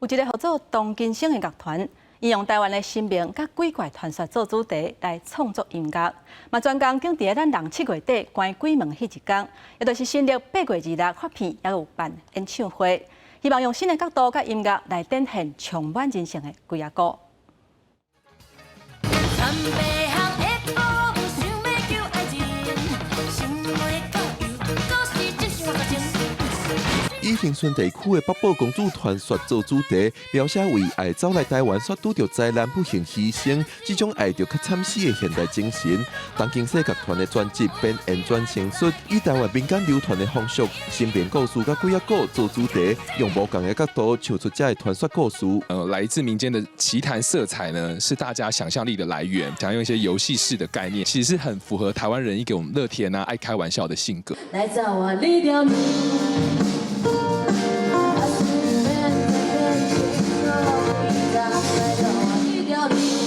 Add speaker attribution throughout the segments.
Speaker 1: 有一个號做東京星的樂團，𪜶用台灣的神明佮鬼怪傳說做主題來創作音樂，嘛專工揀佇咱人七月底關鬼門彼一工，也就是新曆8月26發片，也有辦演唱會，希望用新的角度佮音樂來展現充滿人性的鬼仔故。
Speaker 2: 參白項的寶，想欲求愛情，心袂到有，故事真是我情。
Speaker 3: 以恆春地區的北寶公主傳說做主題，描寫為愛走來台灣，煞拄著災難不幸犧牲，這種愛著較慘死的現代精神。東京西樂團的專輯編演轉成術，以台灣民間流傳的風俗、神明故事佮鬼仔故做主題，用無仝的角度唱出這个傳說故事。
Speaker 4: 來自民間的奇談色彩呢，是大家想象力的來源。想用一些遊戲式的概念，其實是很符合台灣人一個我們樂天啊、愛開玩笑的性格。
Speaker 2: 來找我你著你。來找我你著你。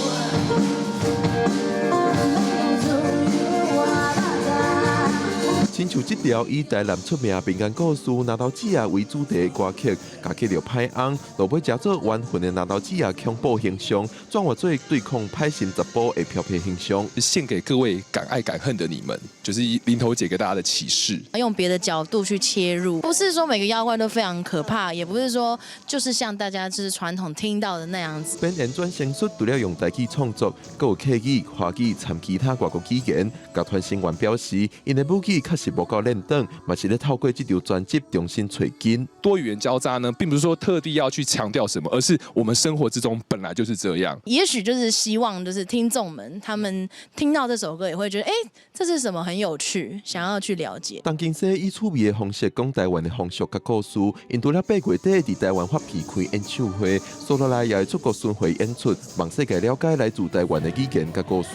Speaker 3: 親像這條以台南出名民間故事《林投姊仔》為主題的歌曲，共去著歹翁，落尾成做冤魂的林投姊仔恐怖形象，轉化做對抗歹心查埔的飄逸形象。
Speaker 4: 獻給各位敢愛敢恨的你們，就是林投姐給大家的啟示。
Speaker 5: 用別的角度去切入，不是說每個妖怪都非常可怕，也不是說就是像大家就是傳統聽到的那樣子。
Speaker 3: 編演轉成術除了用台語創作，閣有客語、華語摻其他外國語言。樂團成員表示，𪜶的母語確實無夠練轉，嘛是咧透過這張專輯重新揣根。
Speaker 4: 多語言交雜呢，並不是說特地要去強調什麼，而是我們生活之中本來就是這樣。
Speaker 5: 也許就是希望，就是聽眾們他們聽到這首歌也會覺得，哎，這是什麼很有趣，想要去了解。
Speaker 3: 東京西以趣味的方式講台灣的風俗佮故事，𪜶除了八月底佇台灣發片開演唱會，紲落來也會出國巡迴演出，望世界了解來自台灣的語言佮故事。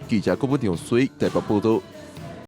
Speaker 3: 記者郭武長水台北報道。